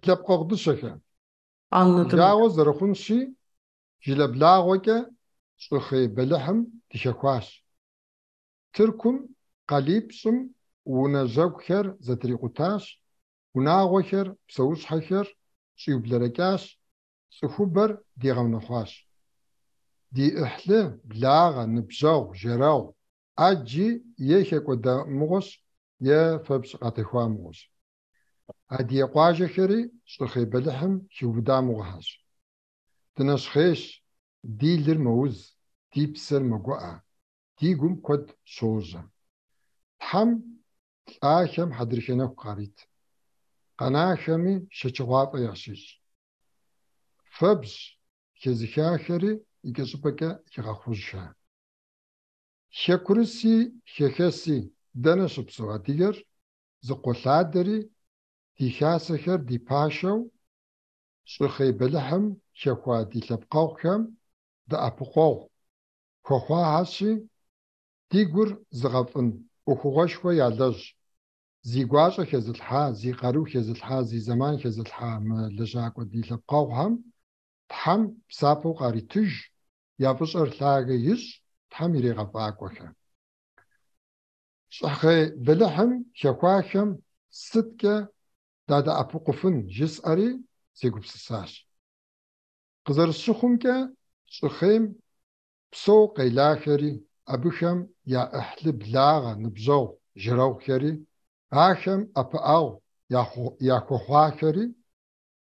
Лъэпкъэгъу дыщэхэ. Anladım. Жагъуэ зэрыхъунщи, жылэблагъуэкӏэ щӏыхъей бэлыхьым дыхэхуащ. Тыркум къалипщӏым унэ жьэгухэр зэтрикъутащ, унагъуэхэр, псэущхьэхэр щӏиублэрэкӏащ, цӏыхубэр дигъэунэхъуащ. Ди ӏыхьлы, благъэ, ныбжьэгъу, жэрэгъу ӏэджи е хэкӏуэда мыгъуэщ, е фэбжь къатехуа мыгъуэщ. Адыгэ къуажэхэри щӏыхъей бэлыхьым хиубыда мыгъуэхэщ. Дынэщхъейщ, ди лыр мэуз, ди псэр мэгуӏэ, ди гум куэд щожьэ. Тхьэм лӏахэм хьэдрыхэ нэху къарит, къэнахэми шэчыгъуафӏэ ящищӏ. Фэбжь хэзыхахэри икӏэщӏыпӏэкӏэ игъэхъужхэ. Хэкурыси хэхэси дэнэ щыпсэу адыгэр зыкъуолъадэри, ди хасэхэр ди пашэу, щӏыхъей бэлыхьым хэхуа ди лъэпкъэгъухэм дэӏэпыкъуэгъу хуэхъуахэщи, ди гур зыгъэфӏын ӏуэхугъуэшхуэ ялэжь. Зи гуащӏэ хэзылъхьа, зи къару хэзылъхьа, зи зэман хэзылъхьа мы лэжьакӏуэ ди лъэпкъэгъухэм Тхьэм псапэу къаритыж, я фӏыщӏэр лъагэ ищӏ, Тхьэм ирегъэфӏакӏуэхэ. Щӏыхъей бэлыхьым хэхуахэм сыткӏэ дадэӏэпыкъуфын жысӏэри сегупсысащ. Къызэрысщыхъумкӏэ, щӏыхъейм псэу къелахэри, абыхэм я ӏыхьлы, благъэ, ныбжьэгъу, жэрэгъухэри, ахэм ӏэпыӏэгъу яхуэхъуахэри,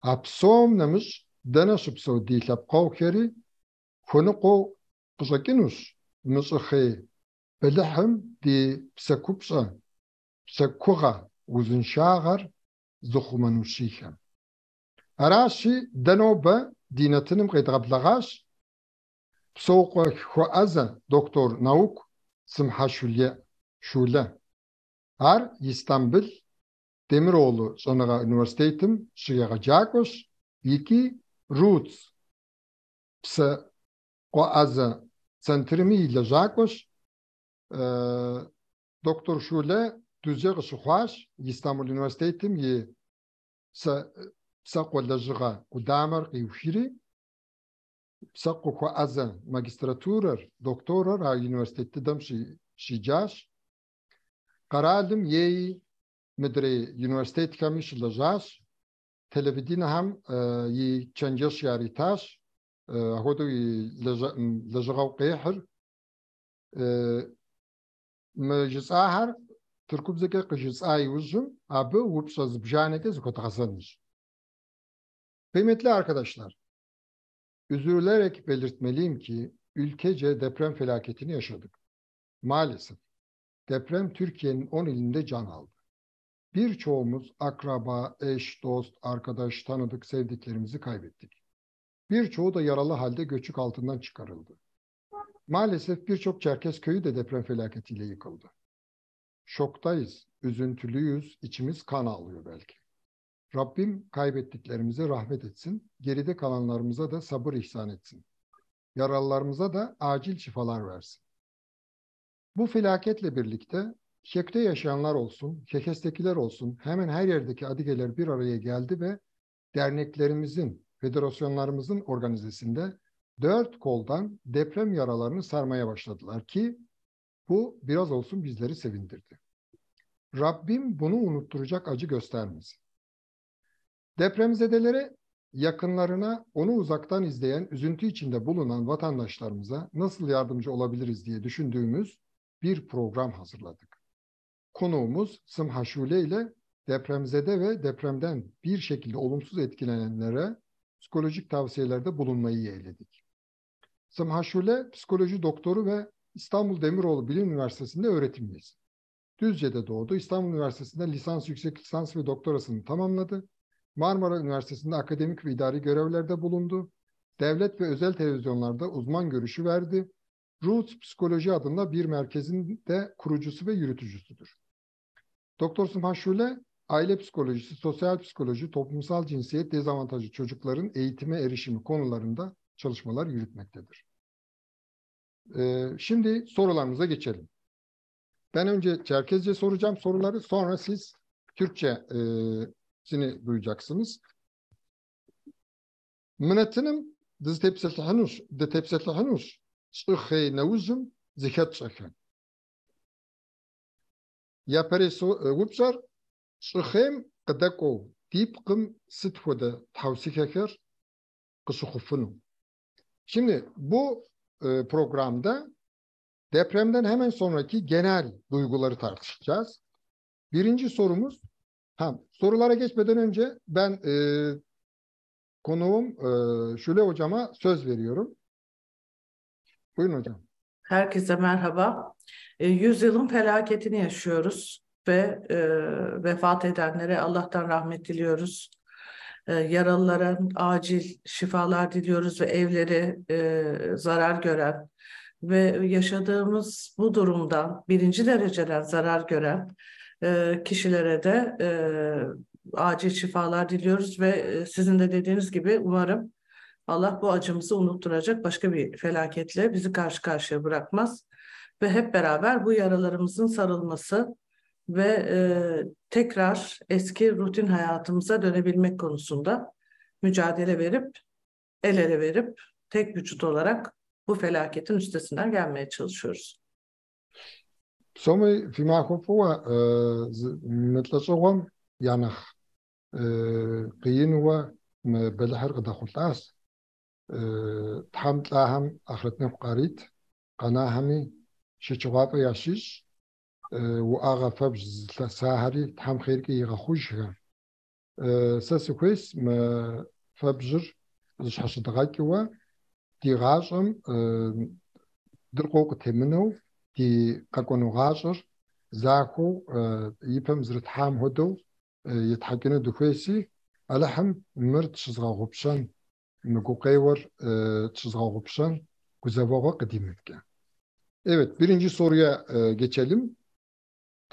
а псом нэмыщӏ дэнэ щыпсэу ди лъэпкъэгъухэри хуэныкъуэу къыщӏэкӏынущ мы щӏыхъей бэлыхьым ди псэкупщӏэ, псэкугъэ узыншагъэр зыхъумэн ущийхэм. Аращи, дэ нобэ ди нэтыным къедгъэблэгъащ псэукъуэхуэӏэзэ доктор наук Сымхьэ Шулэ. Ар Истамбыл Демиролу щӏэныгъэ университетым щыегъэджакӏуэщ икӏи Roots псэкъуэӏэзэ центрми и лэжьакӏуэщ. Доктор Шулэ Дузджэ къыщыхъуащ, Истамбул университетым и псэкъуэ лэжьыгъэ къудамэр къиухри, псэкъуэхуэӏэзэ магистратурэр, докторэр а университет дыдэм щиджащ. Къэралым еи мыдрей университетхэми щылэжьащ, телевиденэхэм и чэнджэщ яритащ, апхуэдэу и лэжьыгъэу къехьыр. Мы жысӏахэр тыркубзэкӏэ къыжысӏа иужьым абы упщӏэ зыбжанэкӏэ зыхуэдгъэзэнущ. Kıymetli arkadaşlar, üzülerek belirtmeliyim ki ülkece deprem felaketini yaşadık. Maalesef deprem Türkiye'nin 10 ilinde can aldı. Birçoğumuz akraba, eş, dost, arkadaş, tanıdık, sevdiklerimizi kaybettik. Birçoğu da yaralı halde göçük altından çıkarıldı. Maalesef birçok Çerkez köyü de deprem felaketiyle yıkıldı. Şoktayız, üzüntülüyüz, içimiz kan ağlıyor belki. Rabbim kaybettiklerimize rahmet etsin, geride kalanlarımıza da sabır ihsan etsin. Yaralılarımıza da acil şifalar versin. Bu felaketle birlikte Kek'te yaşayanlar olsun, Kekes'tekiler olsun hemen her yerdeki Adigeler bir araya geldi ve derneklerimizin, federasyonlarımızın organizesinde dört koldan deprem yaralarını sarmaya başladılar ki bu biraz olsun bizleri sevindirdi. Rabbim bunu unutturacak acı göstermesin. Depremzedelere, yakınlarına, onu uzaktan izleyen, üzüntü içinde bulunan vatandaşlarımıza nasıl yardımcı olabiliriz diye düşündüğümüz bir program hazırladık. Konuğumuz Sımha Şule ile depremzede ve depremden bir şekilde olumsuz etkilenenlere psikolojik tavsiyelerde bulunmayı yeğledik. Sımha Şule, psikoloji doktoru ve İstanbul Demiroğlu Bilim Üniversitesi'nde öğretim üyesi. Düzce'de doğdu. İstanbul Üniversitesi'nde lisans, yüksek lisans ve doktorasını tamamladı. Marmara Üniversitesi'nde akademik ve idari görevlerde bulundu. Devlet ve özel televizyonlarda uzman görüşü verdi. Roots Psikoloji adında bir merkezin de kurucusu ve yürütücüsüdür. Doktor Sımha Şule, aile psikolojisi, sosyal psikoloji, toplumsal cinsiyet dezavantajlı çocukların eğitime erişimi konularında çalışmalar yürütmektedir. Şimdi sorularımıza geçelim. Ben önce Çerkezce soracağım soruları, sonra siz Türkçesini duyacaksınız. Мы нэтыным дызытепсэлъыхьынущ, дытепсэлъыхьынущ щӏыхъей нэужьым зыхэтщӏэхэм. Япэрей упщӏэр щӏыхъейм къыдэкӏуэу ди пкъым сыт хуэдэ тхьэусыхэхэр къыщыхъуфыну? Şimdi bu programda depremden hemen sonraki genel duyguları tartışacağız. Birinci sorumuz, sorulara geçmeden önce ben konuğum Şule Hocama söz veriyorum. Buyurun hocam. Herkese merhaba. Yüzyılın felaketini yaşıyoruz ve vefat edenlere Allah'tan rahmet diliyoruz. Yaralılara acil şifalar diliyoruz ve evleri zarar gören ve yaşadığımız bu durumdan birinci dereceden zarar gören kişilere de acil şifalar diliyoruz ve sizin de dediğiniz gibi umarım Allah bu acımızı unutturacak başka bir felaketle bizi karşı karşıya bırakmaz ve hep beraber bu yaralarımızın sarılması ve tekrar eski rutin hayatımıza dönebilmek konusunda mücadele verip, el ele verip tek vücut olarak bu felaketin üstesinden gelmeye çalışıyoruz. Псоми фи махуэ фӏыуэ, мы лӏэщӏыгъуэм я нэхъ къиинуэ мы бэлыхьыр къыдэхъулӏащ. Тхьэм лӏахэм ахърэт нэху къарит, къэнахэми шэчыгъуафӏэ ящищӏ, уӏэгъэ фэбжь зылъысахэри Тхьэм хъеркӏэ игъэхъужхэ. Сэ сыхуейс мы фэбжьыр зыщхьэщыдгъэкӏыуэ ди гъащӏэм дыркъуэу къытемынэу, ди къэкӏуэну гъащӏэр захуэу и пэм зэрытхьам хуэдэу етхьэкӏыну дыхуейси, Алыхьым мыр тщызгъэгъупщэн, мы гукъеуэр тщызгъэгъупщэн гузэвэгъуэ къыдимыткӏэ. Evet, birinci soruya geçelim.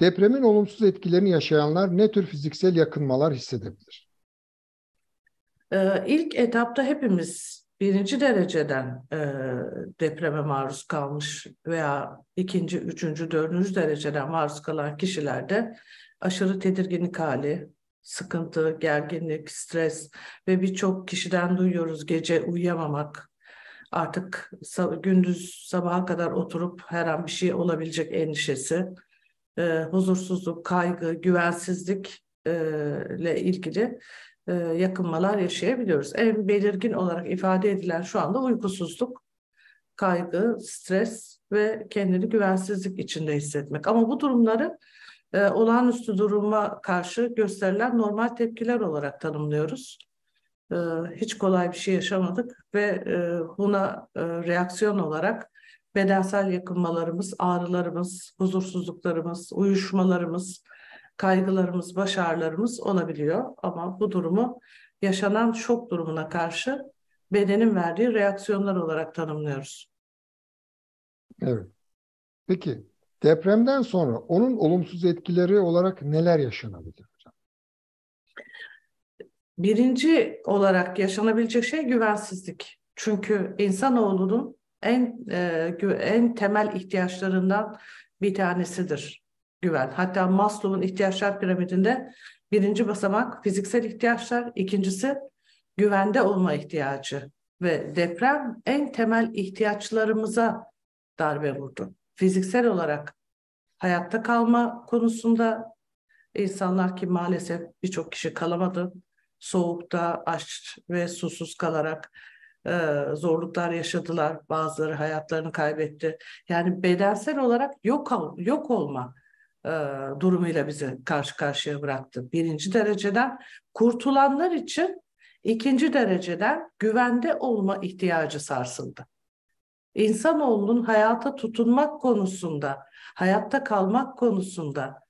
Depremin olumsuz etkilerini yaşayanlar ne tür fiziksel yakınmalar hissedebilir? İlk etapta hepimiz birinci dereceden depreme maruz kalmış veya ikinci, üçüncü, dördüncü dereceden maruz kalan kişilerde aşırı tedirginlik hali, sıkıntı, gerginlik, stres ve birçok kişiden duyuyoruz gece uyuyamamak, artık gündüz sabaha kadar oturup her an bir şey olabilecek endişesi, huzursuzluk, kaygı, güvensizlik ile ilgili yakınmalar yaşayabiliyoruz. En belirgin olarak ifade edilen şu anda uykusuzluk, kaygı, stres ve kendini güvensizlik içinde hissetmek. Ama bu durumları olağanüstü duruma karşı gösterilen normal tepkiler olarak tanımlıyoruz. Hiç kolay bir şey yaşamadık ve buna reaksiyon olarak bedensel yakınmalarımız, ağrılarımız, huzursuzluklarımız, uyuşmalarımız, kaygılarımız, baş ağrılarımız olabiliyor. Ama bu durumu yaşanan şok durumuna karşı bedenin verdiği reaksiyonlar olarak tanımlıyoruz. Evet. Peki depremden sonra onun olumsuz etkileri olarak neler yaşanabilir hocam? Birinci olarak yaşanabilecek şey güvensizlik. Çünkü insanoğlunun en temel ihtiyaçlarından bir tanesidir güven. Hatta Maslow'un ihtiyaçlar piramidinde birinci basamak fiziksel ihtiyaçlar, ikincisi güvende olma ihtiyacı ve deprem en temel ihtiyaçlarımıza darbe vurdu. Fiziksel olarak hayatta kalma konusunda insanlar ki maalesef birçok kişi kalamadı. Soğukta, aç ve susuz kalarak zorluklar yaşadılar. Bazıları hayatlarını kaybetti. Yani bedensel olarak yok olma durumuyla bizi karşı karşıya bıraktı. Birinci dereceden kurtulanlar için ikinci dereceden güvende olma ihtiyacı sarsıldı. İnsanoğlunun hayata tutunmak konusunda, hayatta kalmak konusunda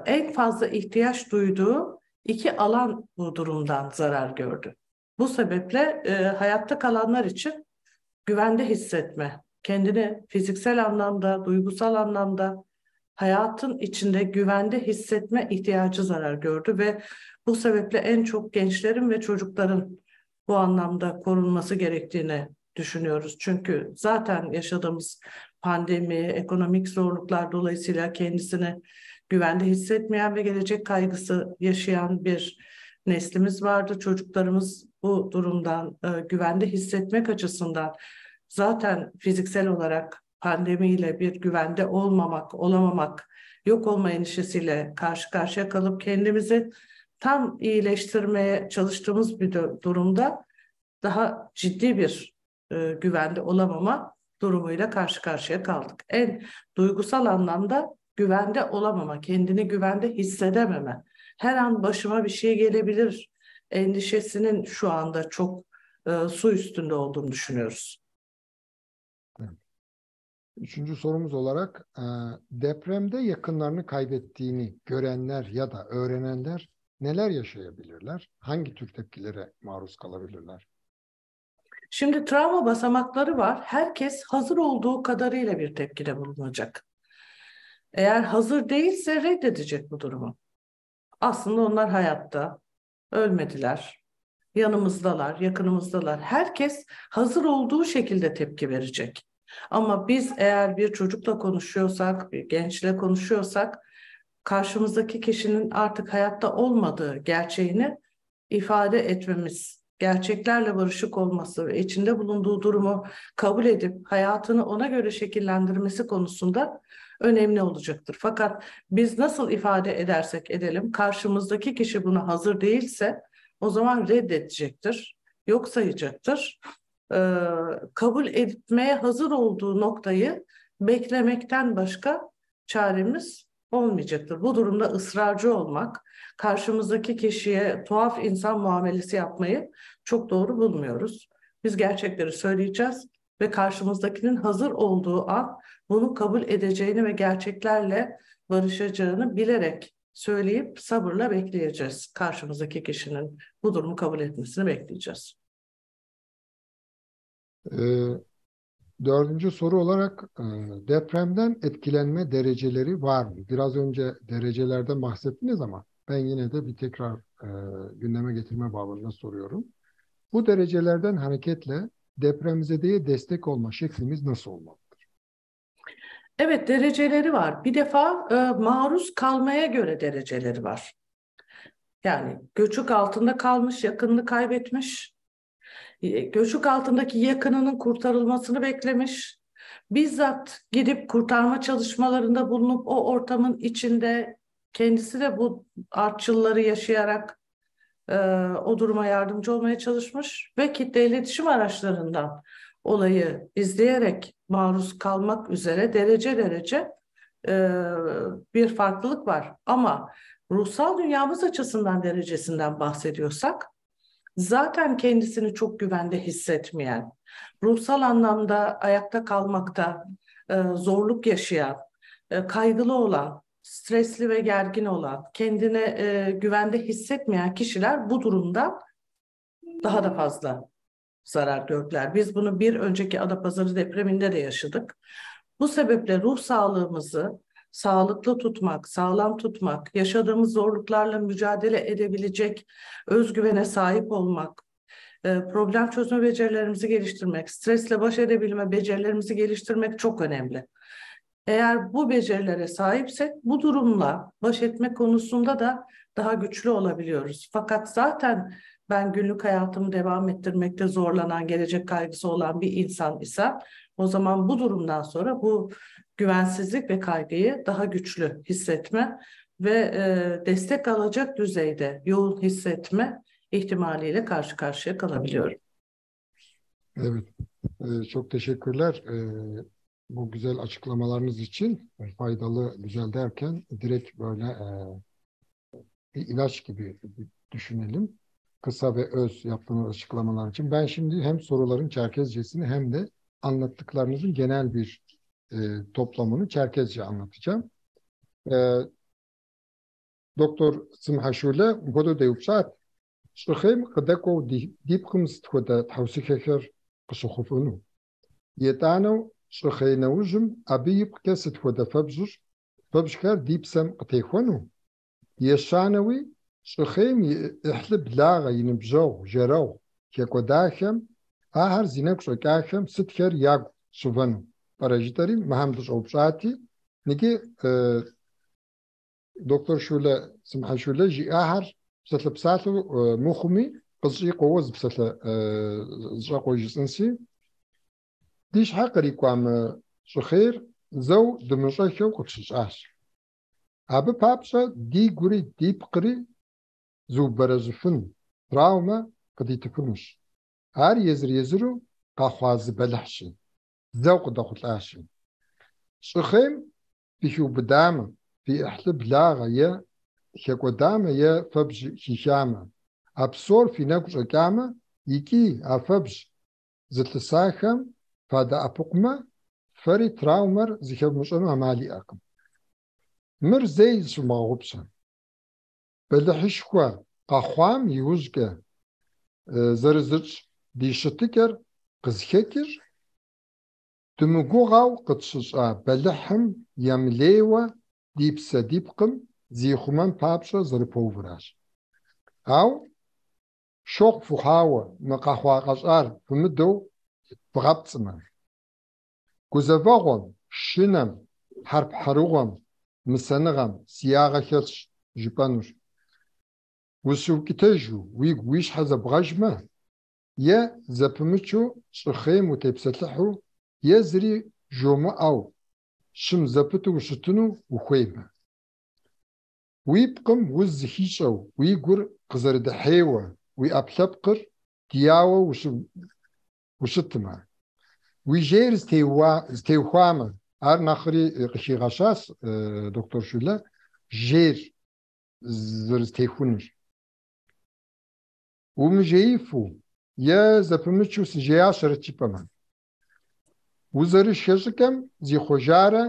en fazla ihtiyaç duyduğu iki alan bu durumdan zarar gördü. Bu sebeple hayatta kalanlar için güvende hissetme, kendini fiziksel anlamda, duygusal anlamda hayatın içinde güvende hissetme ihtiyacı zarar gördü ve bu sebeple en çok gençlerin ve çocukların bu anlamda korunması gerektiğini düşünüyoruz. Çünkü zaten yaşadığımız pandemi, ekonomik zorluklar dolayısıyla kendisini güvende hissetmeyen ve gelecek kaygısı yaşayan bir neslimiz vardı. Çocuklarımız bu durumdan güvende hissetmek açısından zaten fiziksel olarak pandemiyle bir güvende olmamak, olamamak, yok olma endişesiyle karşı karşıya kalıp kendimizi tam iyileştirmeye çalıştığımız bir durumda daha ciddi bir güvende olamama durumuyla karşı karşıya kaldık. En duygusal anlamda güvende olamama, kendini güvende hissedememe, her an başıma bir şey gelebilir endişesinin şu anda çok su üstünde olduğunu düşünüyoruz. Evet. Üçüncü sorumuz olarak depremde yakınlarını kaybettiğini görenler ya da öğrenenler neler yaşayabilirler? Hangi tür tepkilere maruz kalabilirler? Şimdi travma basamakları var. Herkes hazır olduğu kadarıyla bir tepkide bulunacak. Eğer hazır değilse reddedecek bu durumu. Aslında onlar hayatta, ölmediler, yanımızdalar, yakınımızdalar. Herkes hazır olduğu şekilde tepki verecek. Ama biz eğer bir çocukla konuşuyorsak, bir gençle konuşuyorsak, karşımızdaki kişinin artık hayatta olmadığı gerçeğini ifade etmemiz, gerçeklerle barışık olması ve içinde bulunduğu durumu kabul edip hayatını ona göre şekillendirmesi konusunda önemli olacaktır. Fakat biz nasıl ifade edersek edelim, karşımızdaki kişi buna hazır değilse o zaman reddedecektir, yok sayacaktır. Kabul etmeye hazır olduğu noktayı beklemekten başka çaremiz olmayacaktır. Bu durumda ısrarcı olmak, karşımızdaki kişiye tuhaf insan muamelesi yapmayı çok doğru bulmuyoruz. Biz gerçekleri söyleyeceğiz ve karşımızdakinin hazır olduğu an bunu kabul edeceğini ve gerçeklerle barışacağını bilerek söyleyip sabırla bekleyeceğiz. Karşımızdaki kişinin bu durumu kabul etmesini bekleyeceğiz. Dördüncü soru olarak depremden etkilenme dereceleri var mı? Biraz önce derecelerden bahsettiniz ama ben yine de bir tekrar gündeme getirme babında soruyorum. Bu derecelerden hareketle depremzedeye destek olma şeklimiz nasıl olmalıdır? Evet, dereceleri var. Bir defa maruz kalmaya göre dereceleri var. Yani göçük altında kalmış, yakınını kaybetmiş, göçük altındaki yakınının kurtarılmasını beklemiş, bizzat gidip kurtarma çalışmalarında bulunup o ortamın içinde kendisi de bu artçılları yaşayarak o duruma yardımcı olmaya çalışmış ve kitle iletişim araçlarından olayı izleyerek maruz kalmak üzere derece derece bir farklılık var. Ama ruhsal dünyamız açısından derecesinden bahsediyorsak, zaten kendisini çok güvende hissetmeyen, ruhsal anlamda ayakta kalmakta zorluk yaşayan, kaygılı olan, stresli ve gergin olan, kendine güvende hissetmeyen kişiler bu durumda daha da fazla zarar gördüler. Biz bunu bir önceki Adapazarı depreminde de yaşadık. Bu sebeple ruh sağlığımızı sağlıklı tutmak, sağlam tutmak, yaşadığımız zorluklarla mücadele edebilecek özgüvene sahip olmak, problem çözme becerilerimizi geliştirmek, stresle baş edebilme becerilerimizi geliştirmek çok önemli. Eğer bu becerilere sahipsek bu durumla baş etme konusunda da daha güçlü olabiliyoruz. Fakat zaten ben günlük hayatımı devam ettirmekte zorlanan, gelecek kaygısı olan bir insan ise o zaman bu durumdan sonra bu güvensizlik ve kaygıyı daha güçlü hissetme ve destek alacak düzeyde yoğun hissetme ihtimaliyle karşı karşıya kalabiliyorum. Evet, çok teşekkürler bu güzel açıklamalarınız için. Faydalı, güzel derken direkt böyle bir ilaç gibi düşünelim. Kısa ve öz yaptığınız açıklamalar için. Ben şimdi hem soruların Çerkezcesini hem de anlattıklarınızın genel bir toplamını Çerkezce anlatacağım. Doktor Sımha Şule, мыпхуэдэу деупщӏат, щӏыхъейм къыдэкӏуэу ди пкъым сыт хуэдэ тхьэусыхэхэр къыщыхъуфыну? Етӏанэу щӏыхъей нэужьым абы ипкъкӏэ сыт хуэдэ фэбжьхэр ди псэм къытехуэну? Ещанэуи щӏыхъейм и ӏыхьлы благъэ, и ныбжьэгъу, жэрэгъу хэкӏуэдахэм, ахэр зи нэгу щӏэкӏахэм сытхэр ягу щывэну? Пӏэрэ жытӏэри мыхэм дыщӏэупщӏати, иджы доктор Шулэ, Сымхьэ Шулэ жиӏахэр псалъэ-псалъэу мыхъуми, къызщӏикъуэуэ зы псалъэ зыщӏэкъуэ жысӏэнси, ди щхьэ кърикӏуа мы щӏыхъейр зэу дымыщӏэххэу къытщыщӏащ. Абы папщӏэ дигури дипкъри зыубэрэжьыфын травмэ къыдитыфынущ. Ар езыр-езыру къэхъуа зы бэлыхьщи, зэу къыдэхъулӏащи. Щӏыхъейм фыхиубыдамэ, фи ӏыхьлы благъэ е хэкӏуэдамэ е фэбжь хихамэ, а псор фи нэгу щӏэкӏамэ икӏи а фэбжь зылъысахэм фадэӏэпыкъумэ, фэри травмэр зыхэвмыщӏэну ӏэмал иӏэкъым. Мыр зэи зыщывмыгъэгъупщэ. Бэлыхьышхуэ къэхъуам иужькӏэ зэрызытщӏ ди щытыкӏэр къызыхэкӏыр дымыгугъэу къытщыщӏа бэлыхьым ямылейуэ ди псэ ди пкъым зихъумэн папщӏэ зэрыпэувыращ. Ауэ шокъу фыхъуауэ мы къэхъуа-къэщӏар фымыдэу вгъэпцӏмэ. Гузэвэгъуэм, шынэм, хьэрпхьэрыгъуэм, мысэныгъэм си ягъэ хэлъщ жыпӏэнур. Ущыукӏытэжу уигу уи щхьэ зэбгъэжмэ, е зэпымычу щӏыхъейм утепсэлъыхьу, е зыри жомыӏэу щым зэпыту ущытыну ухуеймэ. Уи пкъым уз зыхищӏэу, уи гур къызэрыдыхьейуэ, уи ӏэпкълъэпкъыр дияуэ ущытмэ. Уи жейр зэтеухуамэ, ар нэхъри къыхигъэщащ доктор Шулэ, жейр зэрызэтехунур. Умыжеифу е зэпымычу сыжеящэрэт жыпӏэмэ. Узэрышхэ щӏыкӏэм зихъуэжарэ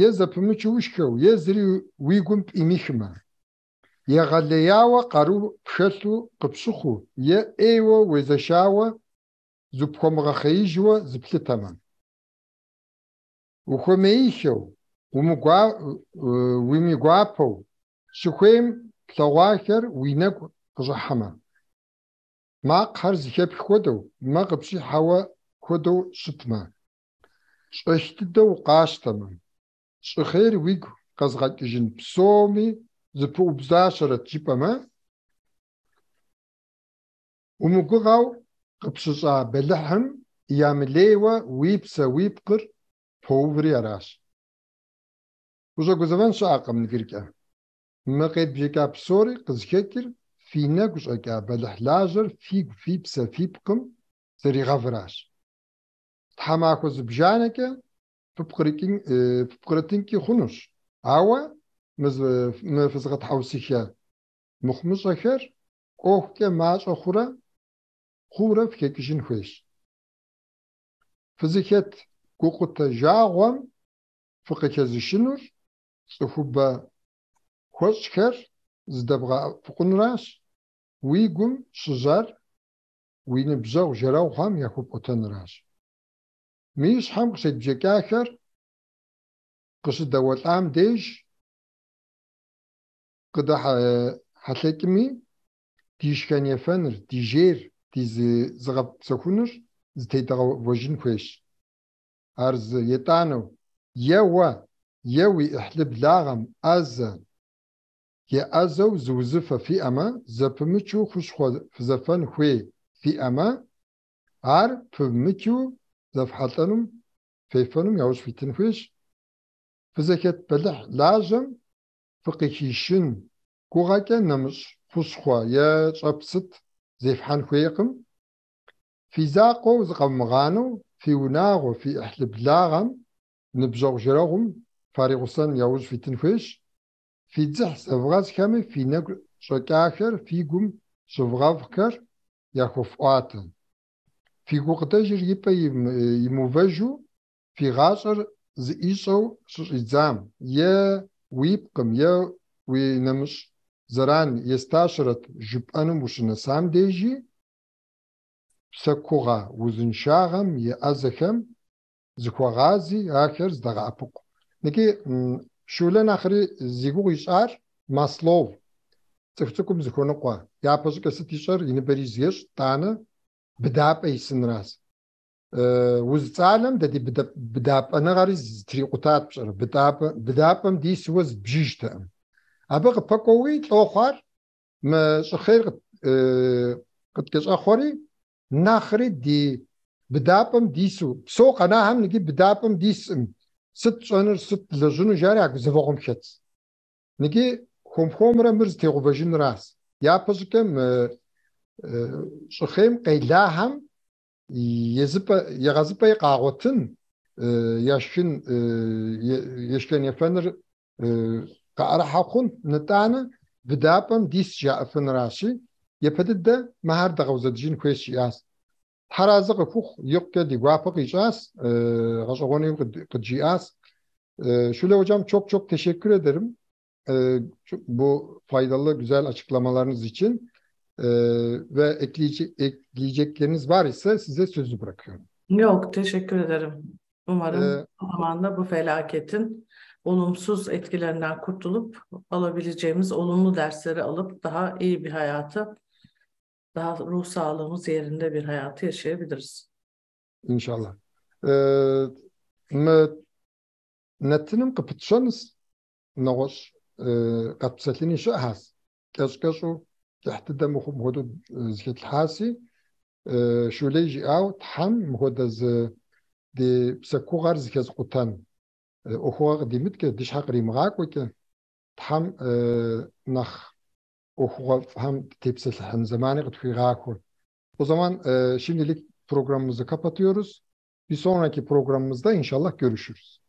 е зэпымычу ушхэу, е зыри уи гум пӏимыхмэ. Егъэлеяуэ къару пхэлъу къыпщыхъуу е ӏейуэ уезэшауэ зыпхуэмыгъэхъеижуэ зыплъытэмэ. Ухуэмеиххэу, уимыгуапэу, щыхуейм плъэгъуахэр уи нэгу къыщӏыхьэмэ. Макъхэр зэхэпх хуэдэу, мэ къыпщӏихьэуэ хуэдэу щытмэ. Щӏэх дыдэу укъащтэмэ. Щӏыхъейр уигу къэзыгъэкӏыжын псоми зыпыӏубдзащэрэт жыпӏэмэ, умыгугъэу къыпщыщӏа бэлыхьым ямылейуэ уи псэ уи пкъыр поуври аращ. Ущӏэгузэвэн щыӏэкъым иджыркӏэ. Мы къедбжэкӏа псори къызыхэкӏыр фи нэгу щӏэкӏа бэлыхьлажьэр фигу, фи псэ, фи пкъым зэригъэвыращ. Тхьэмахуэ зыбжанэкӏэ фыпкърытынкӏи хъунущ, ауэ мы фызыгъэтхьэусыхэ мыхъумыщӏэхэр кӏуэхукӏэ мащӏэ хъуурэ фыхэкӏыжын хуейщ. Фызыхэт гукъутэ жагъуэм фыкъыхэзышынур цӏыхубэ хуэщӏхэр зыдэбгъэӏэпыкъунращ, уи гум щыжьар уи ныбжьэгъу жэрэгъухэм яхуэпӏуэтэнращ. Мы ищхьэм къыщедбжэкӏахэр къыщыдэуэлӏам деж къыдэхьэлъэкӏми, ди шхэн-ефэныр, ди жейр, ди зыгъэпсэхуныр зытедгъэувэжын хуейщ. Ар зы етӏанэу, е уэ, е уи ӏыхьлы благъэм ӏэзэ еӏэзэу зы узыфэ фиӏэмэ, зэпымычу хущхъуэ фызэфэн хуей фиӏэмэ, ар пывмычу зэфхьэлӏэнум, фефэнум яужь фитын хуейщ. Фызыхэт бэлыхь лажьэм фыкъыхишын гугъэкӏэ нэмыщӏ хущхъуэ е щӏэп сыт зефхьэн хуейкъым. Фи закъуэу зыкъэвмыгъанэу, фи унагъуэ, фи ӏыхьлы благъэм, ныбжьэгъу жэрэгъум фаригъусэн яужь фитын хуейщ. Фи дзыхь зэвгъэзхэми фи нэгу щӏэкӏахэр, фи гум щывгъэвхэр яхуэфӏуатэ. Фи гукъыдэжыр и пӏэ имыувэжу, фи гъащӏэр зыӏищӏэу щыщӏидзам, е уи пкъым, е уи нэмыщӏ зэран естащэрэт жыпӏэнум ущынэсам дежи, псэкугъэ узыншагъэм и ӏэзэхэм зыхуэгъази, ахэр зыдэгъэӏэпыкъу. Икӏи Шулэ нэхъри зи гугъу ищӏар Маслоу, цӏыху цӏыкӏум зыхуэныкъуэ, япэ щӏыкӏэ сыт ищӏэр, и ныбэр из ещӏ, тӏанэ быдапӏэ исынращ. Уз цӏалэм дэ ди быдапӏэныгъэри зытрикъутат, пщӏэрэ, быдапӏэм дисуэ зыдбжыжтэкъым. Абы къыпэкӏуэуи лӏо хъуар? Мы щӏыхъейр къыткӏэщӏэхъуэри, нэхъри ди быдапӏэм дису, псэу къэнахэм ныги быдапӏэм дисӏым, сыт тщӏэнур, сыт длэжьыну жари а гузэвэгъуэм хэтс. Ныги хуэм-хуэмурэ мыр зытегъэувэжыныращ. Япэ щӏыкӏэ мы щӏыхъейм къелахэм езыпӏэ, егъэзыпӏэи къагъуэтын, яшхын, ешхэн ефэныр къаӏэрыхьэ хъун, нытӏанэ быдапӏэм дис жаӏэфыныращи, япэ дыдэ мыхэр дэгъэузэдыжын хуейщ, жиӏащ. Тхьэразэ къыхухъу, икъукӏэ ди гуапэ къищӏащ, гъэщӏэгъуэни къыджиӏащ. Şule hocam, çok çok teşekkür ederim bu faydalı güzel açıklamalarınız için ve ekleyecekleriniz var ise size sözü bırakıyorum. Yok, teşekkür ederim. Umarım o zaman da bu felaketin olumsuz etkilerinden kurtulup alabileceğimiz olumlu dersleri alıp daha iyi bir hayatı, daha ruh sağlığımız yerinde bir hayatı yaşayabiliriz. İnşallah. Мы нэтыным къыпытщэнущ, нэгъуэщӏ къэтпсэлъыни щыӏэщ. Кӏэщӏ-кӏэщӏу, кӏыхь дыдэ мыхъум хуэдэу зэхэтлъхьаси, Шулей жиӏауэ, Тхьэм мыхуэдэ зы ди псэкугъэр зэхэзыкъутэн ӏуэхугъуэ къыдимыткӏэ, ди щхьэ къримыгъакӏуэкӏэ, Тхьэм нэхъ ӏуэхугъуэфӏхэм дытепсэлъыхьын зэмани къытхуигъахуэ. O zaman şimdilik programımızı kapatıyoruz. Bir sonraki programımızda inşallah görüşürüz.